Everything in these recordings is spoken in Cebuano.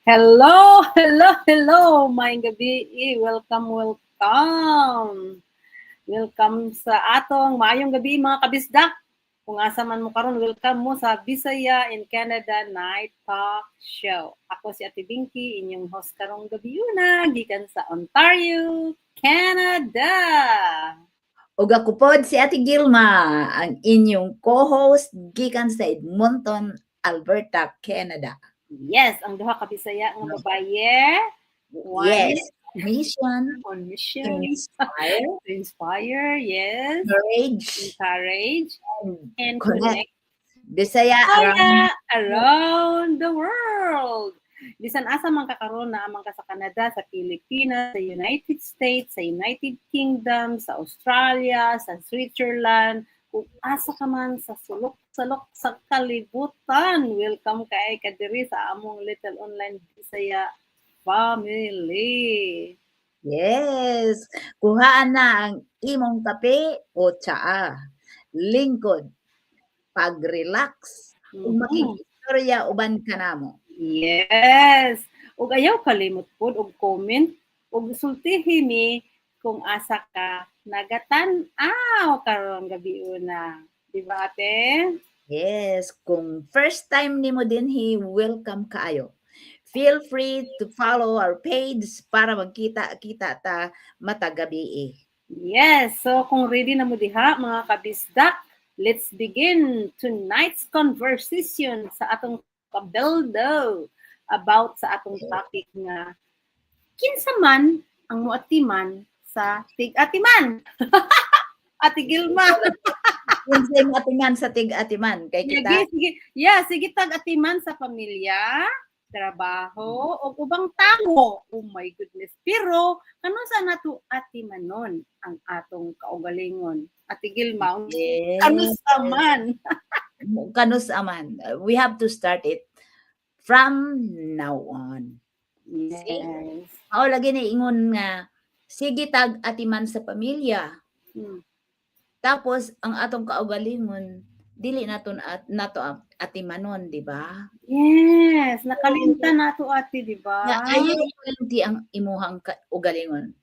Hello, hello, hello. Maayong gabi. Welcome, welcome. Welcome sa atong maayong gabi, mga kabisdak. Kung asa man mo karon, welcome mo sa Bisaya in Canada Night Talk Show. Ako si Ate Binky, inyong host karong gabi una, gikan sa Ontario, Canada. Ug ako pod si Ate Gilma, ang inyong co-host gikan sa Edmonton, Alberta, Canada. Yes, ang duha ka Bisaya nga babaye. One Mission on to mission inspire, to inspire, yes, encourage, encourage, and and connect connect Bisaya around Bisaya around the world. Bisan asa man ka karon, naa man ka sa Canada, sa Pilipinas, sa United States, sa United Kingdom, sa Australia, sa Switzerland, kung asa ka man sa sulok-sulok sa kalibutan, welcome kay ka diri sa among little online Bisaya family. Yes, kuhaan na ang imong kape o tsaa. Lingkod, pag-relax, ug makig-istorya uban kanamo. Yes. Ug ayaw kalimot pod og comment ug sultihi mi kung asa ka nagatan-aw karong gabi una. Di ba, Ate? Yes, kung first time nimo dinhi, welcome kaayo. Feel free to follow our page para magkita-kita ta matag gabi. Yes. So kung ready na mo diha, mga kabisdak, let's begin tonight's conversation sa atong kabeldo about sa atong topic nga kinsa man ang muatiman sa tig-atiman. Ate Gilma. Kinsay atiman sa tig-atiman kay kita? Sige, sige. Yeah, sige tag atiman sa pamilya, trabaho, o ubang tawo. Oh my goodness. Pero kanus-a nato atimanon ang atong kaugalingon? Ate Gilma, kanus-a man? Kanus-a man. We have to start it from now on. Mao lagi ni ingon nga sige tag atiman sa pamilya. Tapos ang atong kaugalingon dili naton at nato atimanon, di ba? Yes, nakalimtan nato, Ate, di ba? Nga ayaw kalimti ang imuhang kaugalingon.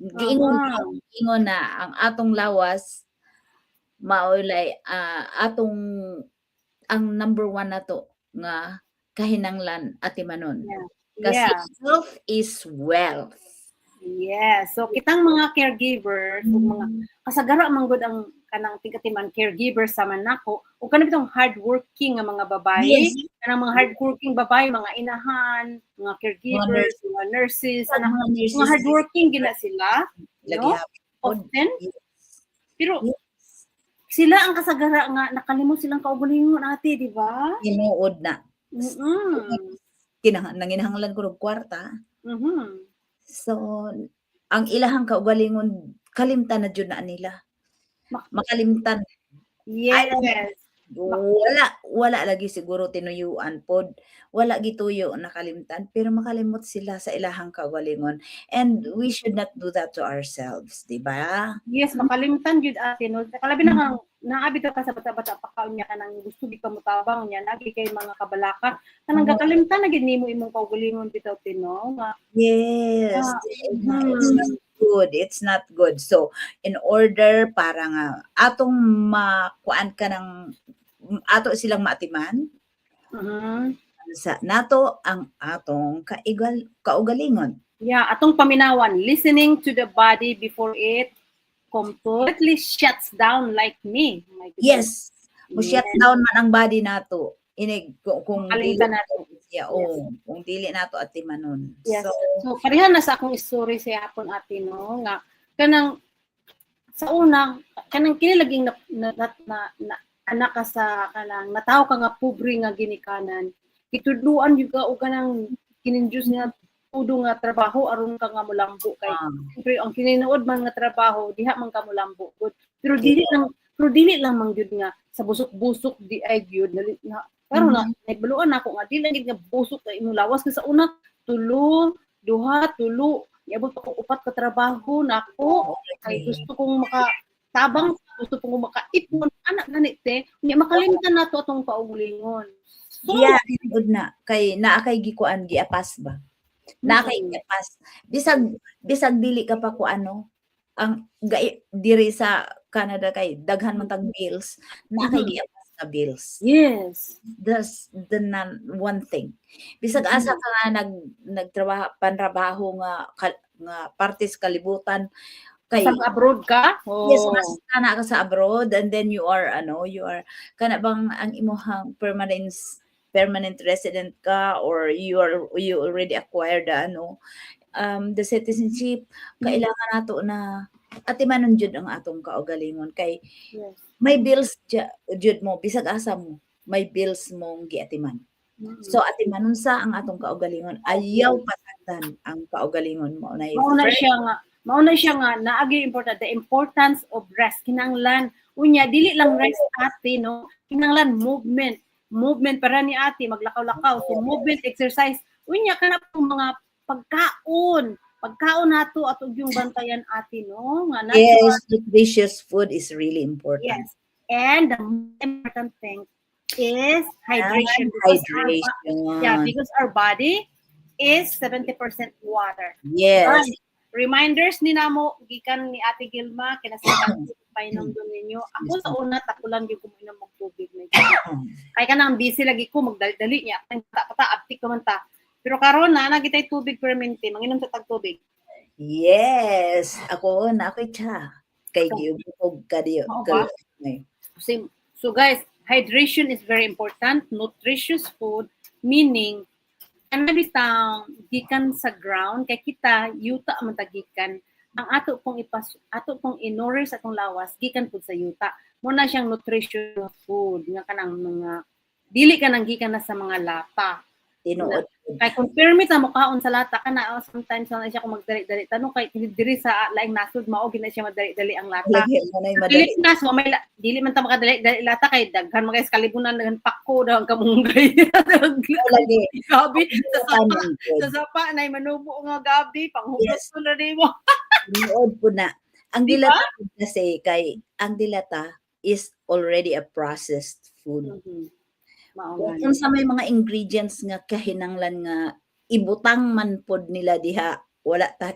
Giingon ingon na ang atong lawas maolay atong ang number one nato nga kahinanglan atimanon. Kasi health is wealth. Yes. So kitang mga caregivers ug mga kasagara man gud ang kanang tigatiman caregivers sama nako ug kanang bitong hardworking nga mga babae, kanang mga hardworking babae, mga inahan, mga caregivers, mga nurses, Mga ana, nurses, mga hardworking gina sila, lagi no? hapon. Often. Pero sila ang kasagara nga nakalimot silang kaugalingon, Ate, di ba? Tinuod na. Nanginahanglan ko og kwarta. So ang ilahang kaugalingon kalimtan na jud na nila. Makalimtan. Wala wala lagi siguro tinuyuan pod. Wala gituyo nakalimtan pero makalimot sila sa ilahang kaugalingon and we should not do that to ourselves, di ba? Yes, makalimtan gyud, Ate, no. Kalabi na kang naa bitaw ka sa bata-bata pa ka, unya kanang gusto di ka motabang niya lagi kay mga kabalaka. Kanang gakalimtan na gid nimo imong kaugalingon bitaw, no, nga Yes, it's not good, it's not good. So, in order para nga atong makuan ka ng ato silang maatiman, sa nato ang atong kaugalingon. Yeah, atong paminawan, listening to the body before it completely shuts down like me. My goodness. Yes, mo shut down man ang body nato. Inig kung dili Makalimtan nato. Yeah, oh, kung dili nato atimanon. So, So pareha na sa akong story sa hapon, Ate, no, nga kanang sa una kanang kini laging na anak ka sa kanang natawo ka nga pobre nga ginikanan, gitudluan gyud ka og kanang kininjus nga tudo nga trabaho aron ka nga mulambo kay siyempre ang kininuod man nga trabaho diha man ka mulambo gud, pero dili lang man gyud nga sa busok-busok di ay gyud na, pero na naibaluan nako nga dili lang gyud nga busok kay imong lawas kay sa una tulo, duha, tulo, niabot pa ko upat ka trabaho nako kay gusto kong maka tabang, gusto kong makaipon, anak gani te. Unya makalimtan nato atong kaugalingon. So, Yeah, tinuod na kay naa kay gikuan, giapas ba. Naa kay giapas. Bisag dili ka pa kuan, no, ang gai diri sa Canada kay daghan man tag bills, naa kay giapas nga bills. That's the nan one thing. Bisag asa ka nga nagtrabaho, panrabaho nga nga parte sa kalibutan kay Basta abroad ka? Yes, Oh. basta naa ka sa abroad and then you are ano, you are kana bang ang imuhang permanent resident ka or you already acquired the ano, the citizenship, kailangan nato na atimanon jud ang atong kaugalingon kay may bills jud mo bisag asa mo, may bills mong giatiman. So atimanon sa ang atong kaugalingon, ayaw pasagdan ang kaugalingon mo na Mao na siya nga naagi important, the importance of rest. Kinahanglan unya dili lang rest, ate, no, kinahanglan movement, movement para ni ate maglakaw-lakaw, so movement, exercise. Unya kana pong mga pagkaon nato ato yung bantayan, ate, no, nga natural. Yes, nutritious food is really important. Yes, and the most important thing is hydration And hydration. Yeah, because our body is 70% water. Yes. Right. Reminders ni namo gikan ni Ate Gilma, kinasabay painom doon ninyo. Ako sa una, takulan gyud ko moinom og tubig na. Kay kanang busy lagi ko, magdali-dali niya. Ang pata abtik ko man ta. Pero karon na gitay tubig permente, manginom sa tag tubig. Yes, ako na ako'y tsa. Kay giubog ka diyo. Mao ba? Same. So guys, hydration is very important. Nutritious food, meaning ana bitang gikan sa ground, kay kita yuta man tagikan ang ato pong i-nourish atong lawas gikan pud sa yuta mo na siyang nutritious food nga kanang mga dili kanang gikan na sa mga lata. Tinuod. Kay kung permi ta mo kaon sa lata kana, oh, sometimes na siya kung magdali-dali tanong kay diri sa laing nasod mao gina siya madali-dali ang lata. Lagi mo na madali. Dili na so may dili man ta makadali-dali lata kay daghan mga sa kalibunan, daghan pako, daghan kamunggay. Lagi. Gabi sa sapa, Tanan jud. sa sapa nay manubo nga gabi panghugas ko na nimo. Tinuod po na. Ang Di ba? dilata pud kasi kay ang dilata is already a processed food. Mao Kung nga ni. Unsa may mga ingredients nga kahinanglan nga ibutang man pod nila diha, wala ta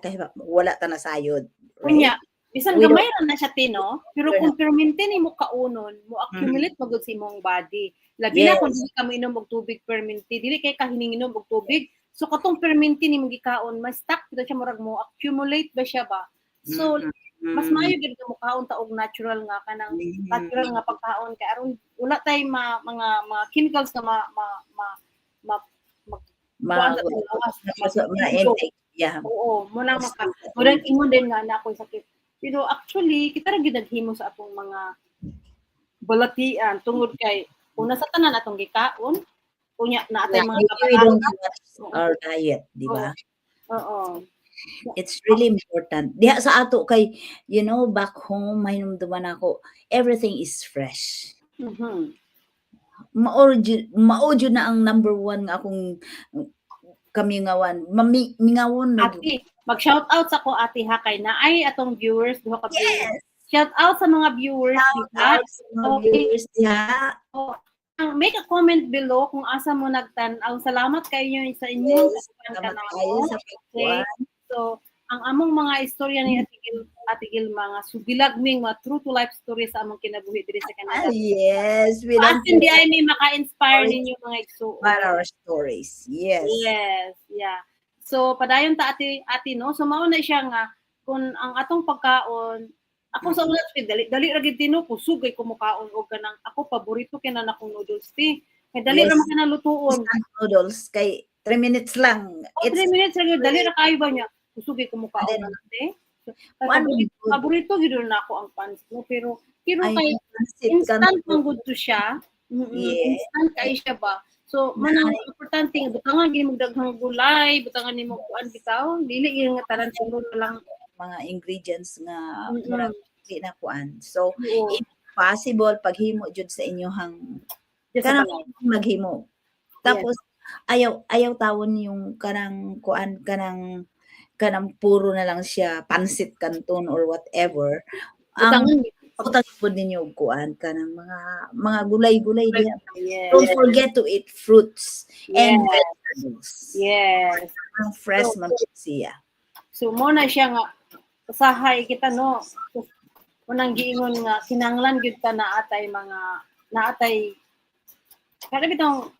nasayod. Right? Unya, bisan We gamay ra na siya, Tino, pero We're kung permente nimo kaunon, mo accumulate magud sa imong body. Labi na kung dili ka moinom og tubig permente, dili kay ka hininginom og tubig. So katong permente nimo gikaon, mas stuck bitaw siya, murag mo accumulate ba siya ba. So mas maayo gid nga mokaon ta og natural nga kanang natural nga pagkaon kay aron wala tay mga chemicals nga ma ma ma, ma Ma, kuan sa atong lawas. Ma-intake. Yeah. Oo, mo na maka murag ingon din nga na ako'y sakit. Pero actually, kita ra gyud naghimo sa atong mga balatian tungod kay una sa tanan atong gikaon, unya na atay Yeah, mga maybe we kabataan. don't watch our diet, di ba? Oo. It's really important. Diha sa ato kay, back home, mahinumduman ako, everything is fresh. Mao jud na ang number one nga akong kamingawan. Mami, mingawon na jud. Ate, mag-shout out sa ko, ate, ha, kay naay atong viewers, duha ka viewers. Yes! Shout out sa mga viewers Shout diha. out sa mga viewers diha. Oh, make a comment below kung asa mo nagtan-aw. Salamat kayo sa inyong Yes, katupan salamat kanamo. kayo sa pagkuan. So, ang among mga istorya ni Ate Gil, mga sugilag ming mga true to life story sa among kinabuhi diri sa Canada. Ah, yes, we don't Asin di ay may maka-inspire Stories. Ninyo mga igsuon. About our stories. Yes. Yes, yeah. So padayon ta, ate, no. So mao na siya nga kung ang atong pagkaon, ako sa una dali dali ra gid no, kusog kay kumukaon og kanang ako paborito kay na akong noodles ti. Kay dali ra man kana lutuon. Instant noodles kay 3 minutes lang. Oh, 3 minutes ra gyud, dali ra kayo ba niya. Kusog kay kumukaon Then, na te. So, one paborito, good. Paborito gyud na ako ang pancit no, pero Ay, kay pansit instant canton. Man gud to siya. Instant kay siya ba. So, manang importante nga butangan gid mo daghang gulay, butangan nimo kuan bitaw, dili gyud nga tanan siguro lang Mga ingredients nga murag dili na kuan. So, Oo. If possible, paghimo jud sa inyohang Diyan sa kanang balay. Maghimo. Tapos ayaw tawon yung kanang kuan, kanang puro na lang siya pansit canton or whatever. Ang Butangan Butang pud ninyo og kuan, kanang mga gulay-gulay diha. Don't forget to eat fruits and vegetables. Ang fresh man pud siya. So mo na siya nga usahay kita, no. Unang giingon nga kinahanglan gyud ta naatay mga naatay kada bitong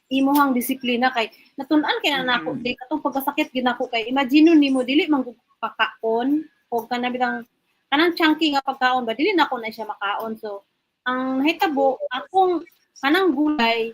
imuhang disiplina kay natun-an kay na nako di katong pagkasakit gyud nako kay imagine nimo, dili man gud pakaon o kana bitang kanang chunky nga pagkaon ba, dili nako na siya makaon. So ang nahitabo, akong kanang gulay,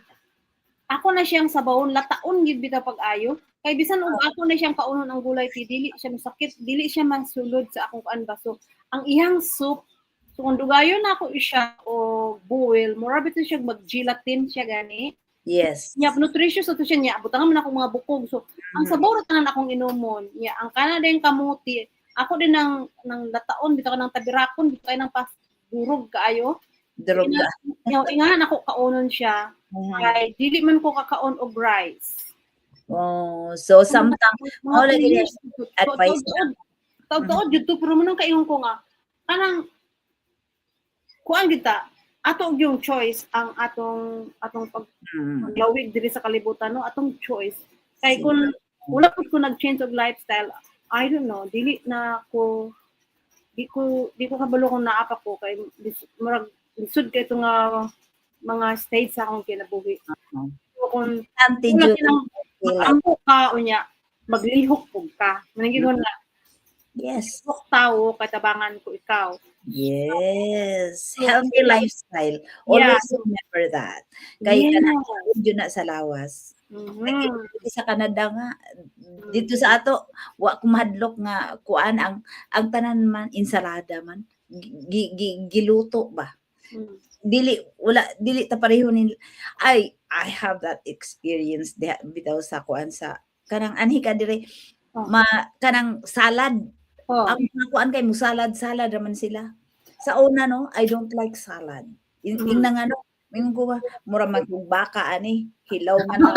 ako na siyang sabawon, lataon gid bitaw pag-ayo kay bisan og ako na siyang kaunon ang gulay ti dili siya masakit, dili siya masulod sa akong kuan ba. So ang iyang soup, so kung dugayon na ako siya o boil, mura bitaw siya mag gelatin siya gani. Nya nutritious to siya. Nya butangan man akong mga bukog. So ang sabaw ra tanan akong inumon. Nya ang kana din kamuti, ako din nang lataon bitaw, nang tabirakon bitaw kay nang pas durog kaayo. Durog ka. Nya ingahan ako kaunon siya kay dili man ko kakaon og rice. Oh, so samtang Mga mao lagi 2 years, advice. Taod-taod jud to, pero mo nang kaingon ko nga kanang kuan kita ato yung choice ang atong pag paglawig diri sa kalibutan, no, atong choice kay kung wala pud ko nag-change of lifestyle, I don't know, dili na ko di ko kabalo kung naa pa ko kay murag lisod kay ito nga mga stage sa akong kinabuhi. So, kung Ante wala jud. kinang mag-ampo ka unya maglihok pug ka, maningin na lihok tawo katabangan ko ikaw. Yes. Healthy lifestyle. Always remember that. Kay kanang yun na sa lawas. Dito sa Canada nga, dito sa ato, wa ko mahadlok nga kuan ang tanan man ensalada man giluto ba. Dili, wala, dili ta pareho ni I have that experience diha bitaw sa kuan, sa kanang anhi ka dire ma kanang salad. Ang mga kuan kay mo salad salad raman sila. Sa una, no, I don't like salad. Ingna nga, no, ingon ko ba, mura man kog baka ani, hilaw man na.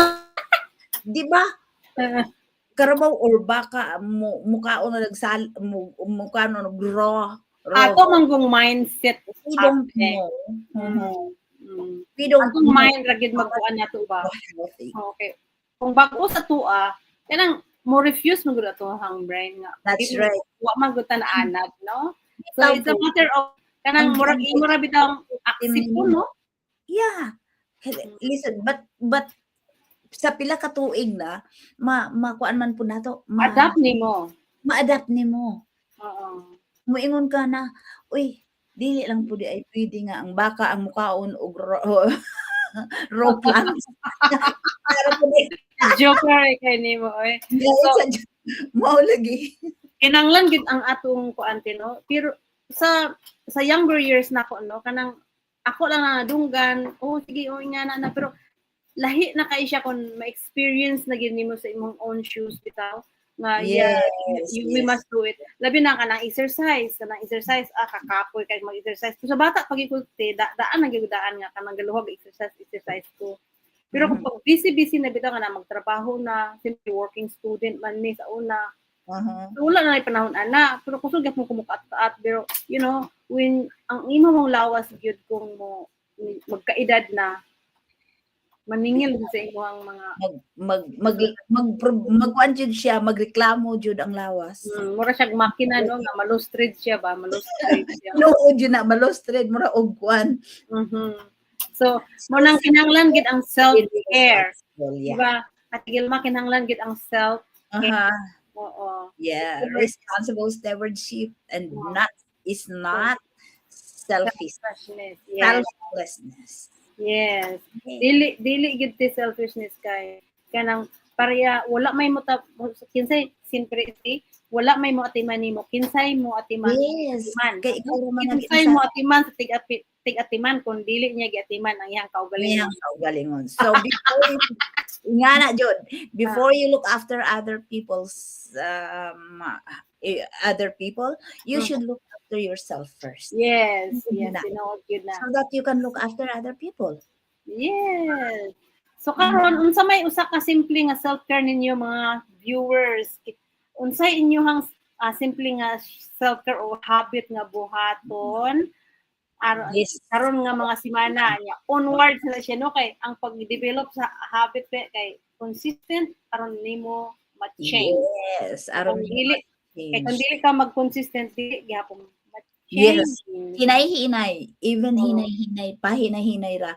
Di ba? Karabaw or baka mo mukaon na nagsal mo mukaon na nag raw raw. Ato manggong mindset. We don't ate. know. We don't Atong know mind ra gyud magkuan nato ba. how healthy. Okay. Kung bag-o sa tua, kanang mo refuse man gud ato ang brain nga. That's right. Wa man gud ta naanad, no? So Bitaw it's a po. Matter of kanang murag imo ra bitaw accept po, no? Yeah. Listen, but sa pila ka tuig na ma makuan man po nato, ma Adapt nimo. Ma-adapt nimo. Muingon ka na, "Uy, dili lang pud ay pwede nga ang baka ang mukaon og raw plants." Para pud Joker kay nimo oy. So, mao lagi. Kinanglan gid ang atong kuan, no, pero sa younger years nako, no, kanang ako lang na nadunggan, "Oh sige, oh nga na na," pero lahi na kay siya kung ma-experience na gid nimo sa imong own shoes bitaw nga yeah, we must do it. Labi na kanang exercise, ah, kakapoy kay mag-exercise. Pero sa bata pag te da, daan na gyud daan nga kanang galuhog exercise exercise ko. Pero kung pag busy busy na bitaw nga na magtrabaho na, simply working student man mi sa una, so, wala na panahon ana, pero kusog gyud mo kumukaat pero when ang imo mong lawas gyud kung mo magkaedad na, maningil sa imong mga Mag mag mag mag magkuan jud siya, magreklamo jud ang lawas. Mura siyang makina, no, nga malustrid siya ba, malustrid siya. No, jud na malustrid, mura og kuan. So mo nang kinahanglan gid ang self-care. Yeah. Diba? At Gilma, kinahanglan gid ang self Oo. Yeah, responsible stewardship and not is not selfish. Selfishness. Yes. Selflessness. Yes. Okay. Dili dili gid ti selfishness kay kanang pareha wala may mo ta, kinsay simpre si wala may mo atiman nimo, kinsay mo atiman atiman. Kay ikaw ra man ang Kinsay mo atiman sa tig atiman kung dili niya giatiman ang iyang kaugalingon? Iyang kaugalingon. So before you, nga na jud, before you look after other people's other people, you should look after yourself first. Yes, Na. Tinuod gyud na. So that you can look after other people. Yes. So karon, unsa may usa ka simple nga self-care ninyo, mga viewers? Unsay inyohang simple nga self-care o habit nga buhaton? Aron karon nga mga simana niya onwards na siya, no, kay ang pag-develop sa habit be kay consistent aron nimo ma-change. Yes, aron Kung dili kay kung change. Dili ka mag-consistent, dili gihapon ma-change. Yes. Hinay-hinay, even Oo. Hinay-hinay, pahinay-hinay ra,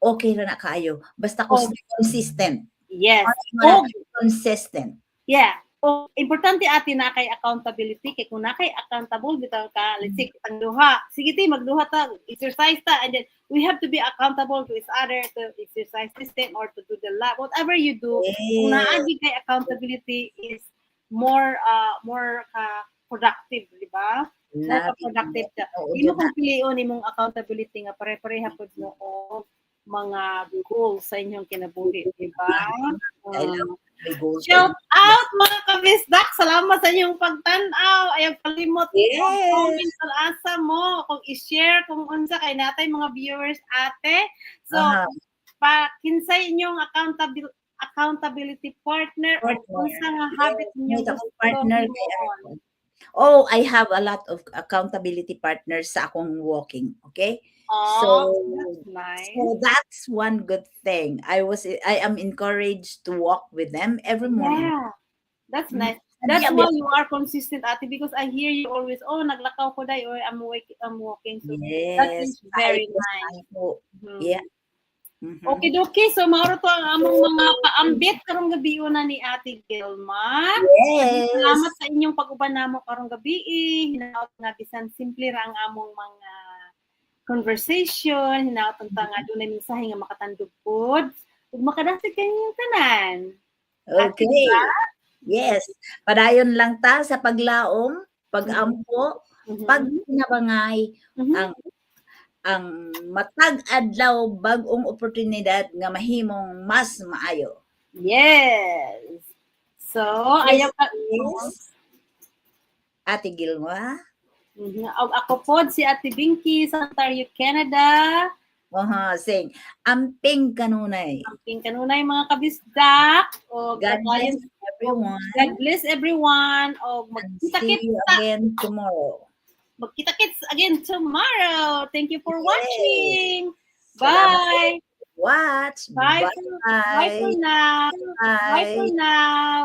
okay ra na kaayo. Basta consistent. Og Consistent. Yeah. O importante, ate, na kay accountability, kay kung na kay accountable bitaw ka, let's say kitang duha, sige ti, magduha ta, exercise ta, and then we have to be accountable to each other to exercise system or to do the lab, whatever you do. Kung naagi kay accountability is more ka productive, di ba? More ka Love it. Productive ka. Oo, Imo jud na. Kung pilion imong accountability nga pare-pareha pud mo og mga goals sa inyong kinabuhi, di ba? I love my goals. Shout out, mga kabisdak! Salamat sa inyong pagtan-aw. Ayaw kalimot comment sa asa mo, kung i-share, kung unsa kay natay mga viewers, ate. So, pa kinsay inyong accountability partner o Partner. Unsa nga habit ninyong May akong gusto partner kay himuon? Oh, I have a lot of accountability partners sa akong walking, okay? Oh, that's nice. So that's one good thing. I am encouraged to walk with them every morning. Yeah. That's nice. And That's yeah, why you are consistent, ate, because I hear you always, "Oh, naglakaw ko day," or I'm walking." So that is very nice. Yeah. Okay, dokie. So, mao to ang among mga paambit karong gabi na ni Ate Gilma. Salamat sa inyong pag-uban namo karong gabi. Hinaot nga bisan simple ra ang among mga conversation, hinaot unta nga dunay mensahe nga makatandog pod ug makadasig kanyong tanan. Ate, diba? Yes. Padayon lang ta sa paglaom, pag-ampo, pagtinabangay, ang matag adlaw bag-ong oportunidad nga mahimong mas maayo. Yes. So, ayaw ka Yes. Ate Gilma. Og ako pod si Ate Binky sa Ontario, Canada. Aha, sing. Amping kanunay. Amping kanunay, mga kabisdak. O God bless everyone. God bless everyone. O And see magkita-kits you again tomorrow. Magkita-kits again tomorrow. Thank you for watching. Salamat. Bye. Watch. Bye. Bye. Bye for now. Bye for now.